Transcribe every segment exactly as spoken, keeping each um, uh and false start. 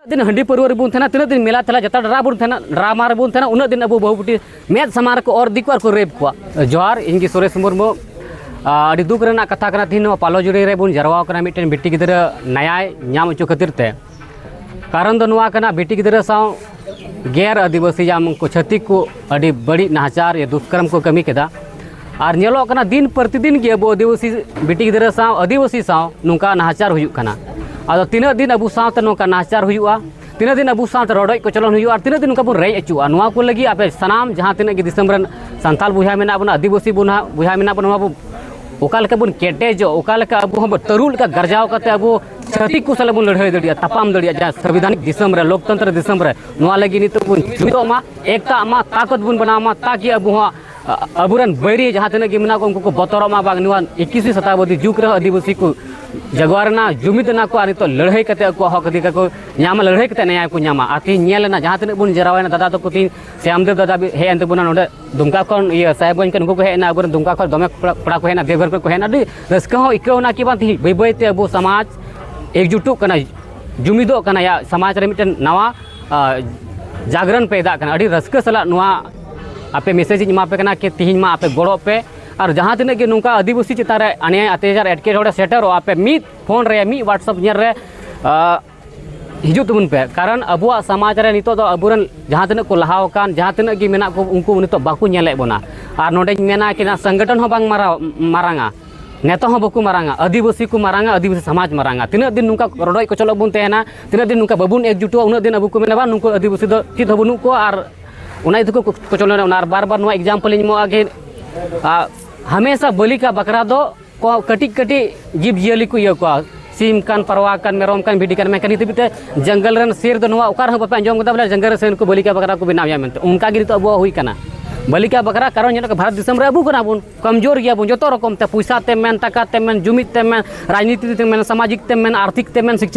ᱫᱤᱱ ᱦᱟᱺᱰᱤ ᱯᱟᱹᱨᱣᱟᱹ ᱨᱮᱵᱚᱱ ᱛᱟᱦᱮᱱᱟ, ᱛᱤᱱᱟᱹᱜ ᱫᱤᱱ ᱢᱮᱞᱟ ᱛᱮᱞᱟ ᱡᱟᱛᱨᱟ ᱰᱨᱟ ᱵᱚᱱ ᱛᱟᱦᱮᱱᱟ, ᱰᱨᱟᱢᱟ ᱨᱮᱵᱚᱱ ᱛᱟᱦᱮᱱᱟ, ᱩᱱᱟᱹᱜ ᱫᱤᱱ ᱟᱵᱚ ᱵᱟᱹᱦᱩ ᱵᱤᱴᱤ ᱢᱮᱫ ᱥᱟᱢᱟᱝ ᱨᱮᱠᱚ ᱚᱨ ᱤᱫᱤ ᱠᱚᱣᱟ ᱟᱨ ᱠᱚ ᱨᱮᱯ ᱠᱚᱣᱟ᱾ ᱡᱚᱦᱟᱨ, ᱤᱧ ᱜᱮ ᱥᱩᱨᱮᱥ ᱢᱩᱨᱢᱩ᱾ ᱟᱹᱰᱤ ᱫᱩᱠ ᱨᱮᱱᱟᱜ ᱠᱟᱛᱷᱟ ᱠᱟᱱᱟ, ᱛᱮᱦᱮᱧ ᱱᱚᱣᱟ ᱯᱟᱞᱚ ᱡᱩᱲᱤ ᱨᱮᱵᱚᱱ ᱡᱟᱨᱣᱟ ᱠᱟᱱᱟ ᱢᱤᱫᱴᱮᱱ ᱵᱤᱴᱤ ᱜᱤᱫᱽᱨᱟᱹ ᱱᱟᱭᱟᱭ ᱧᱟᱢ ᱦᱚᱪᱚ ᱠᱷᱟᱹᱛᱤᱨ ᱛᱮ᱾ ᱠᱟᱨᱚᱱ ᱫᱚ ᱱᱚᱣᱟ ᱠᱟᱱᱟ, ᱵᱤᱴᱤ ᱜᱤᱫᱽᱨᱟᱹ ᱥᱟᱶ ᱜᱮᱨ ᱟᱹᱫᱤᱵᱟᱹᱥᱤ ᱡᱟᱢ ᱠᱚ ᱪᱷᱟᱹᱛᱤᱠ ᱠᱚ ᱟᱹᱰᱤ ᱵᱟᱹᱲᱤᱡ ᱱᱟᱦᱟᱪᱟᱨ ᱭᱟ ᱫᱩᱥᱠᱨᱚᱢ ᱠᱚ ᱠᱟᱹᱢᱤ ᱠᱮᱫᱟ᱾ ᱟᱨ ᱧᱮᱞᱚᱜ ᱠᱟᱱᱟ, ᱫᱤᱱ ᱯᱨᱚᱛᱤᱫᱤᱱ ᱜᱮ ᱟᱵᱚ ᱟᱹᱫᱤᱵᱟᱹᱥᱤ ᱵᱤᱴᱤ ᱜᱤᱫᱽᱨᱟᱹ ᱥᱟᱶ ᱟᱹᱫᱤᱵᱟᱹᱥᱤ ᱥᱟᱶ ᱱᱚᱝᱠᱟ ᱱᱟᱦᱟᱪᱟᱨ ᱦᱩᱭᱩᱜ ᱠᱟᱱᱟ᱾ ᱟᱫᱚ ᱛᱤᱱᱟᱹᱜ ᱫᱤᱱ ᱟᱵᱚ ᱥᱟᱶᱛᱮ ᱱᱚᱝᱠᱟ ᱱᱟᱦᱟᱪᱟᱨ ᱦᱩᱭᱩᱜᱼᱟ, ᱛᱤᱱᱟᱹᱜ ᱫᱤᱱ ᱟᱵᱚ ᱥᱟᱶᱛᱮ ᱨᱚᱰᱚᱡ ᱠᱚᱪᱞᱚᱱ ᱦᱩᱭᱩᱜᱼᱟ, ᱟᱨ ᱛᱤᱱᱟᱹᱜ ᱫᱤᱱ ᱱᱚᱝᱠᱟ ᱵᱚᱱ ᱨᱮᱡ ᱚᱪᱚᱜᱼᱟ? ᱱᱚᱣᱟ ᱠᱚ ᱞᱟᱹᱜᱤᱫ ᱟᱯᱮ ᱥᱟᱱᱟᱢ ᱡᱟᱦᱟᱸ ᱛᱤᱱᱟᱹᱜ ᱜᱮ ᱫᱤᱥᱚᱢ ᱨᱮᱱ ᱥᱟᱱᱛᱟᱲ ᱵᱚᱭᱦᱟ ᱢᱮᱱᱟᱜ ᱵᱚᱱᱟ, ᱟᱹᱫᱤᱵᱟᱹᱥᱤ ᱵᱚᱱᱟ-, ᱵᱚᱭᱦᱟ ᱢᱮᱱᱟᱜ ᱵᱚᱱᱟ, ᱱᱚᱣᱟ ᱵᱚ ᱚᱠᱟ ᱞᱮᱠᱟ ᱵᱚᱱ ᱠᱮᱴᱮᱡᱚᱜ, ᱚᱠᱟ ᱞᱮᱠᱟ ᱟᱵᱚ ᱦᱚᱸ ᱛᱟᱹᱨᱩᱵ ᱞᱮᱠᱟ ᱜᱟᱨᱡᱟᱣ ᱠᱟᱛᱮ ᱟᱵᱚ ᱪᱷᱟᱹᱛᱤᱠ ᱠᱚ ᱥᱟᱞᱟᱜ ᱵᱚᱱ ᱞᱟᱹᱲᱦᱟᱹᱭ ᱫᱟᱲᱮᱭᱟᱜᱼᱟ, ᱛᱟᱯᱟᱢ ᱫᱟᱲᱮᱭᱟᱜᱼᱟ, ᱡᱟᱦᱟᱸ ᱥᱚᱝᱵᱤᱫᱷᱟᱱᱤᱠ ᱫᱤᱥᱚᱢ ᱨᱮ, ᱞᱳᱠᱛᱚᱱᱛᱨᱚ ᱫᱤᱥᱚᱢ ᱨᱮ᱾ ᱱᱚᱣᱟ ᱞᱟᱹᱜᱤᱫ ᱱᱤᱛᱚᱜ ᱵᱚᱱ ᱡᱩᱢᱤᱫᱚᱜ ᱢᱟ, ᱮᱠᱛᱟᱜ ᱢᱟ, ᱛᱟᱠᱚᱛ ᱵᱚᱱ ᱵᱮᱱᱟᱣ ᱢᱟ, ᱛᱟᱠᱤ ᱟᱵᱚ ᱦᱚᱸ, ᱟ-, ᱟᱵᱚᱨᱮᱱ ᱵᱟᱹᱭᱨᱤ ᱡᱟᱦᱟᱸ ᱛᱤᱱᱟᱹᱜ ᱜᱮ ᱢᱮᱱᱟᱜ ᱠᱚ, ᱩᱱᱠᱩ ᱠᱚ ᱵᱚᱛᱚᱨᱚᱜ ᱢᱟ ᱵᱟᱝ᱾ ᱱᱚᱣᱟ ᱮᱠᱤᱥ ᱥᱚᱛᱟᱵᱫᱤ ᱡᱩᱜᱽ ᱨᱮᱦᱚᱸ ᱟᱹᱫᱤᱵᱟᱹᱥᱤ ᱠᱚ ᱡᱟᱜᱽᱣᱟᱨ ᱮᱱᱟ, ᱡᱩᱢᱤᱫ ᱮᱱᱟ ᱠᱚ, ᱟᱨ ᱱᱤᱛᱚᱜ ᱞᱟᱹᱲᱦᱟᱹᱭ ᱠᱟᱛᱮ ᱟᱠᱚᱣᱟᱜ ᱦᱚᱠ ᱚᱫᱷᱤᱠᱟᱨ ᱠᱚ ᱧᱟᱢᱟ, ᱞᱟᱹᱲᱦᱟᱹᱭ ᱠᱟᱛᱮ ᱱᱮᱭᱟᱭ ᱠᱚ ᱧᱟᱢᱟ᱾ ᱟᱨ ᱛᱮᱦᱮᱧ ᱧᱮᱞ ᱮᱱᱟ, ᱡᱟᱦᱟᱸ ᱛᱤᱱᱟᱹᱜ ᱵᱚᱱ ᱡᱟᱨᱣᱟᱭᱮᱱᱟ, ᱫᱟᱫᱟ ᱛᱟᱠᱚ ᱛᱮᱦᱮᱧ ᱥᱭᱟᱢᱫᱮᱵ ᱫᱟᱫᱟ ᱦᱮᱡ ᱮᱱ ᱛᱟᱵᱚᱱᱟ ᱱᱚᱰᱮ ᱫᱩᱢᱠᱟ ᱠᱷᱚᱱ, ᱤᱭᱟᱹ, ᱥᱟᱦᱮᱵᱽᱜᱚᱸᱡᱽ ᱠᱷᱚᱱ ᱩᱱᱠᱩ ᱠᱚ ᱦᱮᱡ ᱮᱱᱟ, ᱟᱵᱚᱨᱮᱱ ᱫᱩᱢᱠᱟ ᱠᱷᱚᱱ ᱫᱚᱢᱮ ᱠᱚᱲᱟ, ᱠᱚᱲᱟ ᱠᱚ ᱦᱮᱡ ᱮᱱᱟ, ᱫᱮᱣᱜᱷᱚᱨ ᱠᱷᱚᱱ ᱠᱚ ᱦᱮᱡ ᱮᱱᱟ, ᱟᱹᱰᱤ ᱨᱟᱹᱥᱠᱟᱹ ᱦᱚᱸ ᱟᱹᱭᱠᱟᱹᱣ ᱮᱱᱟ᱾ ᱠᱤ ᱵᱟᱝ, ᱛᱮᱦᱮᱧ ᱵᱟᱹᱭ ᱵᱟᱹᱭ ᱛᱮ ᱟᱵᱚ ᱥᱚᱢᱟᱡᱽ ᱮᱠᱡᱩᱴᱚᱜ ᱠᱟᱱᱟ, ᱡᱩᱢᱤᱫᱚᱜ ᱠᱟᱱᱟ, ᱭᱟ, ᱥᱚᱢᱟᱡᱽ ᱨᱮ ᱢᱤᱫᱴᱮᱱ ᱱᱟᱣᱟ, ᱟ, ᱡᱟᱜᱽᱨᱚᱱ ᱯᱮᱫᱟᱜ ᱠᱟᱱᱟ᱾ ᱟᱹᱰᱤ ᱨᱟᱹᱥᱠᱟᱹ ᱥᱟᱞᱟᱜ ᱱᱚᱣᱟ ᱟᱯᱮ ᱢᱮᱥᱮᱡᱽ ᱤᱧ ᱮᱢᱟ ᱯᱮ ᱠᱟᱱᱟ ᱠᱤ ᱛᱮᱦᱮᱧ ᱢᱟ ᱟᱯᱮ ᱜᱚᱲᱚᱜ ᱯᱮ, ᱟᱨ ᱡᱟᱦᱟᱸ ᱛᱤᱱᱟᱹᱜ ᱜᱮ ᱱᱚᱝᱠᱟ ᱟᱹᱫᱤᱵᱟᱹᱥᱤ ᱪᱮᱛᱟᱱ ᱨᱮ ᱟᱱᱭᱟᱭ ᱚᱛᱛᱟᱪᱟᱨ ᱮᱴᱠᱮᱴᱚᱬᱮ ᱥᱮᱴᱮᱨᱚᱜᱼᱟ, ᱟᱯᱮ ᱢᱤᱫ ᱯᱷᱳᱱ ᱨᱮ, ᱢᱤᱫ WhatsApp ᱧᱮᱞ ᱨᱮ, ᱟ, ᱦᱤᱡᱩᱜ ᱛᱟᱵᱚᱱ ᱯᱮ᱾ ᱠᱟᱨᱚᱱ ᱟᱵᱚᱣᱟᱜ ᱥᱚᱢᱟᱡᱽ ᱨᱮ ᱱᱤᱛᱚᱜ ᱫᱚ ᱟᱵᱚᱨᱮᱱ ᱡᱟᱦᱟᱸ ᱛᱤᱱᱟᱹᱜ ᱠᱚ ᱞᱟᱦᱟ ᱟᱠᱟᱱ, ᱡᱟᱦᱟᱸ ᱛᱤᱱᱟᱹᱜ ᱜᱮ ᱢᱮᱱᱟᱜ ᱠᱚ, ᱩᱱᱠᱩ ᱱᱤᱛᱚᱜ ᱵᱟᱠᱚ ᱧᱮᱞᱮᱫ ᱵᱚᱱᱟ᱾ ᱟᱨ ᱱᱚᱰᱮᱧ ᱢᱮᱱᱟ ᱠᱤ ᱱᱚᱣᱟ ᱥᱚᱝᱜᱚᱴᱷᱚᱱ ᱦᱚᱸ ᱵᱟᱝ ᱢᱟᱨᱟᱣ-, ᱢᱟᱨᱟᱝᱟ, ᱱᱮᱛᱟ ᱦᱚᱸ ᱵᱟᱠᱚ ᱢᱟᱨᱟᱝᱟ, ᱟᱹᱫᱤᱵᱟᱹᱥᱤ ᱠᱚ ᱢᱟᱨᱟᱝᱟ, ᱟᱹᱫᱤᱵᱟᱹᱥᱤ ᱥᱚᱢᱟᱡᱽ ᱢᱟᱨᱟᱝᱟ᱾ ᱛᱤᱱᱟᱹᱜ ᱫᱤᱱ ᱱᱚᱝᱠᱟ ᱨᱚᱰᱚᱡ ᱠᱚᱪᱚᱞᱚᱜ ᱵᱚᱱ ᱛᱟᱦᱮᱱᱟ, ᱛᱤᱱᱟᱹᱜ ᱫᱤᱱ ᱱᱚᱝᱠᱟ ᱵᱟᱵᱚᱱ ᱮᱠᱡᱩᱴᱚᱜᱼᱟ, ᱩᱱᱟᱹᱜ ᱫᱤᱱ ᱟᱵᱚ ᱠᱚ ᱢᱮᱱᱟ, "ᱵᱟᱝ, ᱱᱩᱠᱩ ᱟᱹᱫᱤᱵᱟᱹᱥᱤ ᱫᱚ ᱪᱮᱫ ᱦᱚᱸ ᱵᱟᱹᱱᱩᱜ ᱠᱚᱣᱟ", ᱟᱨ ᱚᱱᱟ ᱤᱭᱟᱹ ᱛᱮᱠᱚ ᱠᱚᱪᱚᱞᱚᱱᱟ᱾ ᱚᱱᱟ ᱟᱨ ᱵᱟᱨ ᱵᱟᱨ ᱱᱚᱣᱟ example ᱤᱧ ᱮᱢᱚᱜᱼᱟ ᱠᱤ, ᱟ, ᱦᱟᱢᱮᱥᱟ ᱵᱟᱹᱞᱤᱠᱟ ᱵᱟᱠᱷᱨᱟ ᱫᱚ ᱠᱚ ᱠᱟᱹᱴᱤᱡ ᱠᱟᱹᱴᱤᱡ ᱡᱤᱵᱽ ᱡᱤᱭᱟᱹᱞᱤ ᱠᱚ ᱤᱭᱟᱹ ᱠᱚᱣᱟ, ᱥᱤᱢ ᱠᱟᱱ, ᱯᱟᱨᱣᱟ ᱠᱟᱱ, ᱢᱮᱨᱚᱢ ᱠᱟᱱ, ᱵᱷᱤᱰᱤ ᱠᱟᱱ, ᱢᱮᱱᱠᱷᱟᱱ ᱱᱤᱛ ᱦᱟᱹᱵᱤᱡ ᱛᱮ ᱡᱚᱝᱜᱚᱞ ᱨᱮᱱ ᱥᱮᱨ ᱫᱚ ᱱᱚᱣᱟ ᱚᱠᱟ ᱨᱮᱦᱚᱸ ᱵᱟᱯᱮ ᱟᱸᱡᱚᱢ ᱠᱟᱫᱟ ᱵᱚᱞᱮ ᱡᱚᱝᱜᱚᱞ ᱨᱮ ᱥᱮᱨ ᱠᱚ ᱵᱟᱹᱞᱤᱠᱟ ᱵᱟᱠᱷᱨᱟ ᱠᱚ ᱵᱮᱱᱟᱣ ᱮᱭᱟ ᱢᱮᱱᱛᱮ᱾ ᱚᱱᱠᱟ ᱜᱮ ᱱᱤᱛᱚᱜ ᱟᱵᱚᱣᱟᱜ ᱦᱩᱭ ᱠᱟᱱᱟ᱾ ᱵᱟᱹᱞᱤᱠᱟ ᱵᱟᱠᱷᱨᱟ, ᱠᱟᱨᱚᱱ ᱧᱮᱞᱚᱜ ᱠᱟᱱᱟ, ᱵᱷᱟᱨᱚᱛ ᱫᱤᱥᱚᱢ ᱨᱮ ᱟᱵᱚ ᱠᱟᱱᱟ ᱵᱚᱱ, ᱠᱚᱢᱡᱳᱨ ᱜᱮᱭᱟ ᱵᱚᱱ ᱡᱚᱛᱚ ᱨᱚᱠᱚᱢ ᱛᱮ, ᱯᱚᱭᱥᱟ ᱛᱮᱢ ᱢᱮᱱ, ᱴᱟᱠᱟ ᱛᱮᱢ ᱢᱮᱱ, ᱡᱩᱢᱤᱫ ᱛᱮᱢ ᱢᱮᱱ, ᱨᱟᱡᱽᱱᱤᱛᱤ ᱛᱮᱢ ᱢᱮᱱ, ᱥᱟᱢᱟᱡᱤᱠ ᱛᱮᱢ ᱢᱮᱱ, ᱟᱨᱛᱷᱤᱠ ᱛᱮᱢ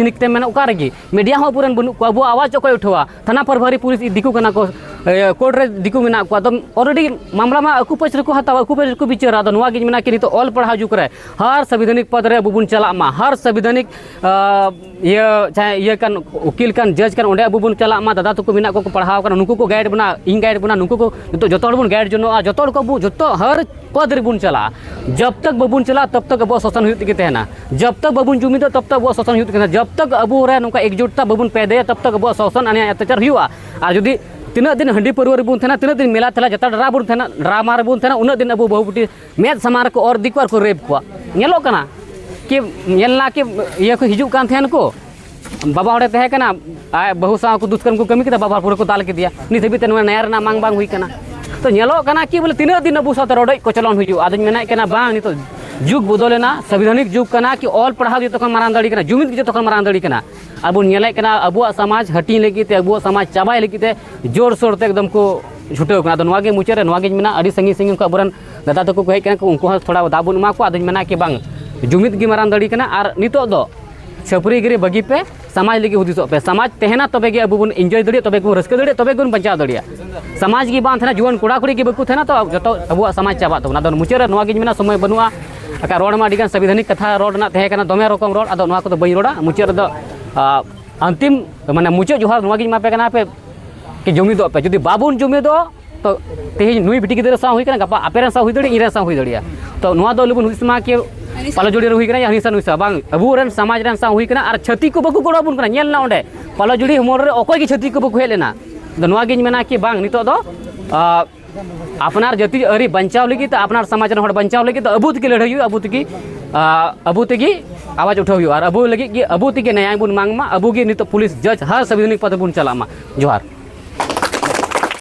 ᱢᱮᱱ, ᱚᱠᱟ ᱨᱮᱜᱮ᱾ ᱢᱤᱰᱤᱭᱟ ᱦᱚᱸ ᱟᱵᱚᱨᱮᱱ ᱵᱟᱹᱱᱩᱜ ᱠᱚᱣᱟ, ᱟᱵᱚᱣᱟᱜ ᱟᱣᱟᱡᱽ ᱚᱠᱚᱭ ᱩᱴᱷᱟᱹᱣᱟ? ᱛᱷᱟᱱᱟ ᱯᱨᱚᱦᱟᱨᱤ ᱯᱩᱞᱤᱥ ᱫᱤᱠᱩ ᱠᱟᱱᱟ ᱠᱚ, ᱮ, ᱠᱳᱨᱴ ᱨᱮ ᱫᱤᱠᱩ ᱢᱮᱱᱟᱜ ᱠᱚᱣᱟ, ᱟᱫᱚ ᱚᱞᱨᱮᱰᱤ ᱢᱟᱢᱞᱟ ᱢᱟ ᱟᱠᱚ ᱯᱟᱹᱨᱤᱥ ᱨᱮᱠᱚ ᱦᱟᱛᱟᱣᱟ, ᱟᱠᱚ ᱯᱟᱹᱨᱤᱥ ᱨᱮᱠᱚ ᱵᱤᱪᱟᱹᱨᱟ᱾ ᱟᱫᱚ ᱱᱚᱣᱟ ᱜᱤᱧ ᱢᱮᱱᱟ ᱠᱤ ᱱᱤᱛᱚᱜ ᱚᱞ ᱯᱟᱲᱦᱟᱣ ᱡᱩᱜᱽ ᱨᱮ ᱦᱟᱨ ᱥᱟᱝᱵᱤᱫᱷᱟᱱᱤᱠ ᱯᱚᱫᱽ ᱨᱮ ᱟᱵᱚ ᱵᱚᱱ ᱪᱟᱞᱟᱜ ᱢᱟ, ᱦᱟᱨ ᱥᱟᱝᱵᱤᱫᱷᱟᱱᱤᱠ, ᱟ, ᱤᱭᱟᱹ, ᱪᱟᱦᱮ ᱤᱭᱟᱹ ᱠᱟᱱ, ᱩᱠᱤᱞ ᱠᱟᱱ, ᱡᱟᱡᱽ ᱠᱟᱱ, ᱚᱸᱰᱮ ᱟᱵᱚ ᱵᱚᱱ ᱪᱟᱞᱟᱜ ᱢᱟ, ᱫᱟᱫᱟ ᱛᱟᱠᱚ ᱢᱮᱱᱟᱜ ᱠᱚᱣᱟ, ᱠᱚ ᱯᱟᱲᱦᱟᱣ ᱠᱟᱱᱟ, ᱱᱩᱠᱩ ᱠᱚ ᱜᱟᱭᱤᱰ ᱵᱚᱱᱟ, ᱤᱧ ᱜᱟᱭᱤᱰ ᱵᱚᱱᱟ, ᱱᱩᱠᱩ ᱠᱚ ᱱᱤᱛᱚᱜ ᱡᱚᱛᱚ ᱦᱚᱲ ᱵᱚᱱ ᱜᱟᱭᱤᱰ ᱡᱚᱱᱚᱜᱼᱟ, ᱡᱚᱛᱚ ᱦᱚᱲ ᱠᱚ ᱟᱵᱚ ᱡᱚᱛᱚ ᱦᱟᱨ ᱯᱚᱫᱽ ᱨᱮᱵᱚᱱ ᱪᱟᱞᱟᱜᱼᱟ᱾ ᱡᱟᱵ ᱛᱟᱠ ᱵᱟᱵᱚᱱ ᱪᱟᱞᱟᱜᱼᱟ, ᱛᱟᱵ ᱛᱟᱠ ᱟᱵᱚᱣᱟᱜ ᱥᱟᱥᱚᱱ ᱦᱩᱭᱩᱜ ᱛᱮᱜᱮ ᱛᱟᱦᱮᱱᱟ᱾ ᱡᱟᱵ ᱛᱟᱠ ᱵᱟᱵᱚᱱ ᱡᱩᱢᱤᱫᱚᱜᱼᱟ, ᱛᱟᱵ ᱛᱟᱠ ᱟᱵᱚᱣᱟᱜ ᱥᱟᱥᱚᱱ ᱦᱩᱭᱩᱜ ᱛᱮᱜᱮ ᱛᱟᱦᱮᱱᱟ᱾ ᱡᱟᱵ ᱛᱟᱠ ᱟᱵᱚ ᱨᱮ ᱱᱚᱝᱠᱟ ᱮᱠᱡᱩᱴᱛᱟ ᱵᱟᱵᱚᱱ ᱯᱮᱫᱮᱭᱟ, ᱛᱟᱵ ᱛᱟᱠ ᱟᱵᱚᱣᱟᱜ ᱥᱟᱥᱚᱱ ᱟᱱᱭᱟᱭ ᱚᱛᱛᱟᱪᱟᱨ ᱦᱩᱭᱩᱜᱼᱟ᱾ ᱟᱨ ᱡᱩᱫᱤ ᱛᱤᱱᱟᱹᱜ ᱫᱤᱱ ᱦᱟᱺᱰᱤ ᱯᱟᱹᱨᱣᱟᱹ ᱨᱮᱵᱚᱱ ᱛᱟᱦᱮᱱᱟ, ᱛᱤᱱᱟᱹᱜ ᱫᱤᱱ ᱢᱮᱞᱟ ᱛᱮᱞᱟ ᱡᱟᱛᱨᱟ ᱰᱨᱟᱢᱟ ᱨᱮᱵᱚᱱ ᱛᱟᱦᱮᱱᱟ, ᱩᱱᱟᱹᱜ ᱫᱤᱱ ᱟᱵᱚ ᱵᱟᱹᱦᱩ ᱵᱤᱴᱤ ᱢᱮᱫ ᱥᱟᱢᱟᱝ ᱨᱮᱠᱚ ᱚᱨ ᱤᱫᱤ ᱠᱚᱣᱟ ᱟᱨ ᱠᱚ ᱨᱮᱯ ᱠᱚᱣᱟ᱾ ᱧᱮᱞᱚᱜ ᱠᱟᱱᱟ ᱠᱤ, ᱧᱮᱞ ᱱᱟ ᱠᱤ, ᱤᱭᱟᱹ ᱠᱚ ᱦᱤᱡᱩᱜ ᱠᱟᱱ ᱛᱟᱦᱮᱱ ᱠᱚ, ᱵᱟᱵᱟ ᱦᱚᱲᱮ ᱛᱟᱦᱮᱸ ᱠᱟᱱᱟ, ᱟᱡ ᱵᱟᱹᱦᱩ ᱥᱟᱶ ᱠᱚ ᱫᱩᱥᱠᱚᱨᱢ ᱠᱚ ᱠᱟᱹᱢᱤ ᱠᱮᱫᱟ, ᱵᱟᱵᱟ ᱦᱚᱲ ᱯᱩᱨᱟᱹ ᱠᱚ ᱫᱟᱞ ᱠᱮᱫᱮᱭᱟ᱾ ᱱᱤᱛ ᱦᱟᱹᱵᱤᱡ ᱛᱮ ᱱᱚᱣᱟ ᱱᱮᱭᱟ ᱨᱮᱱᱟᱜ ᱢᱟᱝ ᱵᱟᱝ ᱦᱩᱭ ᱠᱟᱱᱟ᱾ ᱛᱚ ᱧᱮᱞᱚᱜ ᱠᱟᱱᱟ ᱠᱤ ᱵᱚᱞᱮ ᱛᱤᱱᱟᱹᱜ ᱫᱤᱱ ᱟᱵᱚ ᱥᱟᱶᱛᱮ ᱨᱚᱰᱚᱡ ᱠᱚᱪᱞᱚᱱ ᱦᱩᱭᱩᱜᱼᱟ? ᱟᱫᱚᱧ ᱢᱮᱱᱮᱫ ᱠᱟᱱᱟ ᱵᱟᱝ, ᱱᱤᱛᱚᱜ ᱡᱩᱜᱽ ᱵᱚᱫᱚᱞᱮᱱᱟ, ᱥᱚᱝᱵᱤᱫᱷᱟᱱᱤᱠ ᱡᱩᱜᱽ ᱠᱟᱱᱟ ᱠᱤ ᱚᱞ ᱯᱟᱲᱦᱟᱣ ᱡᱚᱛᱚ ᱠᱷᱚᱱ ᱢᱟᱨᱟᱝ ᱫᱟᱲᱮ ᱠᱟᱱᱟ, ᱡᱩᱢᱤᱫ ᱜᱮ ᱡᱚᱛᱚ ᱠᱷᱚᱱ ᱢᱟᱨᱟᱝ ᱫᱟᱲᱮ ᱠᱟᱱᱟ᱾ ᱟᱨ ᱵᱚᱱ ᱧᱮᱞᱮᱫ ᱠᱟᱱᱟ ᱟᱵᱚᱣᱟᱜ ᱥᱚᱢᱟᱡᱽ ᱦᱟᱹᱴᱤᱧ ᱞᱟᱹᱜᱤᱫ ᱛᱮ, ᱟᱵᱚᱣᱟᱜ ᱥᱚᱢᱟᱡᱽ ᱪᱟᱵᱟᱭ ᱞᱟᱹᱜᱤᱫ ᱛᱮ ᱡᱳᱨᱥᱳᱨ ᱛᱮ ᱮᱠᱫᱚᱢ ᱠᱚ ᱪᱷᱩᱴᱟᱹᱣ ᱠᱟᱱᱟ᱾ ᱟᱫᱚ ᱱᱚᱣᱟ ᱜᱮ ᱢᱩᱪᱟᱹᱫ ᱨᱮ ᱱᱚᱣᱟ ᱜᱤᱧ ᱢᱮᱱᱟ, ᱟᱹᱰᱤ ᱥᱟᱺᱜᱤᱧ ᱥᱟᱺᱜᱤᱧ ᱠᱷᱚᱱ ᱟᱵᱚᱨᱮᱱ ᱫᱟᱫᱟ ᱛᱟᱠᱚ ᱠᱚ ᱦᱮᱡ ᱠᱟᱱᱟ ᱠᱚ, ᱩᱱᱠᱩ ᱦᱚᱸ ᱛᱷᱚᱲᱟ ᱫᱟᱣ ᱵᱚᱱ ᱮᱢᱟ ᱠᱚᱣᱟ᱾ ᱟᱫᱚᱧ ᱢᱮᱱᱟ ᱠᱤ ᱵᱟᱝ, ᱡᱩᱢᱤᱫ ᱜᱮ ᱢᱟᱨᱟᱝ ᱫᱟᱲᱮ ᱠᱟᱱᱟ᱾ ᱟᱨ ᱱᱤᱛᱚᱜ ᱫᱚ ᱪᱷᱟᱹᱯᱨᱤ ᱜᱤᱨᱤ ᱵᱟᱹᱜᱤ ᱯᱮ, ᱥᱚᱢᱟᱡᱽ ᱞᱟᱹᱜᱤᱫ ᱦᱩᱫᱤᱥᱚᱜ ᱯᱮ᱾ ᱥᱚᱢᱟᱡᱽ ᱛᱟᱦᱮᱱᱟ ᱛᱚᱵᱮ ᱜᱮ ᱟᱵᱚ ᱵᱚᱱ ᱤᱱᱡᱚᱭ ᱫᱟᱲᱮᱭᱟᱜᱼᱟ, ᱛᱚᱵᱮ ᱜᱮᱵᱚᱱ ᱨᱟᱹᱥᱠᱟᱹ ᱫᱟᱲᱮᱭᱟᱜᱼᱟ, ᱛᱚᱵᱮ ᱜᱮᱵᱚᱱ ᱵᱟᱧᱪᱟᱣ ᱫᱟᱲᱮᱭᱟᱜᱼᱟ᱾ ᱥᱚᱢᱟᱡᱽ ᱜᱮ ᱵᱟᱝ ᱛᱟᱦᱮᱱᱟ, ᱡᱩᱣᱟᱹᱱ ᱠᱚᱲᱟ ᱠᱩᱲᱤ ᱜᱮ ᱵᱟᱠᱚ ᱛᱟᱦᱮᱱᱟ ᱛᱚ ᱡᱚᱛᱚ ᱟᱵᱚᱣᱟᱜ ᱥᱚᱢᱟᱡᱽ ᱪᱟᱵᱟᱜ ᱛᱟᱵᱚᱱᱟ᱾ ᱟᱫᱚ ᱢᱩᱪᱟᱹᱫ ᱨᱮ ᱱᱚᱣᱟ ᱜᱤᱧ ᱢᱮᱱᱟ, ᱥᱚᱢᱚᱭ ᱵᱟᱹᱱᱩᱜᱼᱟ, ᱟᱠᱟ ᱨᱚᱲ ᱢᱟ ᱟᱹᱰᱤ ᱜᱟᱱ ᱥᱚᱝᱵᱤᱫᱷᱟᱱᱤᱠ ᱠᱟᱛᱷᱟ ᱨᱚᱲ ᱨᱮᱱᱟᱜ ᱛᱟᱦᱮᱸ ᱠᱟᱱᱟ, ᱫᱚᱢᱮ ᱨᱚᱠᱚᱢ ᱨᱚᱲ, ᱟᱫᱚ ᱱᱚᱣᱟ ᱠᱚᱫᱚ ᱵᱟᱹᱧ ᱨᱚᱲᱟ᱾ ᱢᱩᱪᱟᱹᱫ ᱨᱮᱫᱚ, ᱟ, ᱟᱱᱛᱤᱢ, ᱢᱟᱱᱮ ᱢᱩᱪᱟᱹᱫ ᱡᱚᱦᱟᱨ ᱱᱚᱣᱟ ᱜᱤᱧ ᱮᱢᱟ ᱯᱮ ᱠᱟᱱᱟ, ᱟᱯᱮ ᱠᱤ ᱡᱩᱢᱤᱫᱚᱜ ᱯᱮ᱾ ᱡᱩᱫᱤ ᱵᱟᱵᱚᱱ ᱡᱩᱢᱤᱫᱚᱜᱼᱟ, ᱛᱚ ᱛᱮᱦᱮᱧ ᱱᱩᱭ ᱵᱤᱴᱤ ᱜᱤᱫᱽᱨᱟᱹ ᱥᱟᱶ ᱦᱩᱭ ᱠᱟᱱᱟ, ᱜᱟᱯᱟ ᱟᱯᱮ ᱨᱮᱱ ᱥᱟᱶ ᱦᱩᱭ ᱫᱟᱲᱮᱭᱟᱜᱼᱟ, ᱤᱧ ᱨᱮᱱ ᱥᱟᱶ ᱦᱩᱭ ᱫᱟᱲᱮᱭᱟᱜᱼᱟ᱾ ᱛᱚ ᱱᱚᱣᱟ ᱫᱚ ᱟᱞᱚ ᱵᱚᱱ ᱦᱩᱫᱤᱥ ᱢᱟ ᱠᱤ ᱯᱟᱞᱚ ᱡᱩᱲᱤ ᱨᱮ ᱦᱩᱭ ᱠᱟᱱᱟ ᱭᱟ ᱦᱟᱹᱱᱤ ᱥᱟᱶ ᱱᱩᱭ ᱥᱟᱶ, ᱵᱟᱝ, ᱟᱵᱚ ᱨᱮᱱ ᱥᱚᱢᱟᱡᱽ ᱨᱮᱱ ᱥᱟᱶ ᱦᱩᱭ ᱠᱟᱱᱟ᱾ ᱟᱨ ᱪᱷᱟᱹᱛᱤᱠ ᱠᱚ ᱵᱟᱠᱚ ᱜᱚᱲᱚ ᱟᱵᱚᱱ ᱠᱟᱱᱟ᱾ ᱧᱮᱞ ᱱᱟ ᱚᱸᱰᱮ ᱯᱟᱞᱚ ᱡᱩᱲᱤ ᱦᱚᱢᱚᱨ ᱨᱮ ᱚᱠᱚᱭ ᱜᱮ ᱪᱷᱟᱹᱛᱤᱠ ᱠᱚ ᱵᱟᱠᱚ ᱦᱮᱡ ᱞᱮᱱᱟ᱾ ᱟᱫᱚ ᱱᱚᱣᱟ ᱜᱤᱧ ᱢᱮᱱᱟ ᱠᱤ ᱵᱟᱝ, ᱱᱤᱛᱚᱜ ᱫᱚ, ᱟ, ᱟᱯᱱᱟᱨ ᱡᱟᱹᱛᱤ ᱟᱹᱨᱤ ᱵᱟᱧᱪᱟᱣ ᱞᱟᱹᱜᱤᱫ ᱛᱮ, ᱟᱯᱱᱟᱨ ᱥᱚᱢᱟᱡᱽ ᱨᱮᱱ ᱦᱚᱲ ᱵᱟᱧᱪᱟᱣ ᱞᱟᱹᱜᱤᱫ ᱛᱮ ᱟᱵᱚ ᱛᱮᱜᱮ ᱞᱟᱹᱲᱦᱟᱹᱭ ᱦᱩᱭᱩᱜᱼᱟ, ᱟᱵᱚ ᱛᱮᱜᱮ, ᱟ, ᱟᱵᱚ ᱛᱮᱜᱮ ᱟᱣᱟᱡᱽ ᱩᱴᱷᱟᱹᱣ ᱦᱩᱭᱩᱜᱼᱟ᱾ ᱟᱨ ᱟᱵᱚ ᱞᱟᱹᱜᱤᱫ ᱜᱮ ᱟᱵᱚ ᱛᱮᱜᱮ ᱱᱮᱭᱟᱭ ᱵᱚᱱ ᱢᱟᱝ ᱢᱟ, ᱟᱵᱚ ᱜᱮ ᱱᱤᱛᱚᱜ ᱯᱩᱞᱤᱥ ᱡᱟᱡᱽ ᱦᱟᱨ ᱥᱟᱝᱵᱤᱫᱷᱟᱱᱤᱠ ᱯᱚᱫᱽ ᱨᱮᱵᱚᱱ ᱪᱟᱞᱟᱜ ᱢᱟ᱾ ᱡᱚᱦᱟᱨ᱾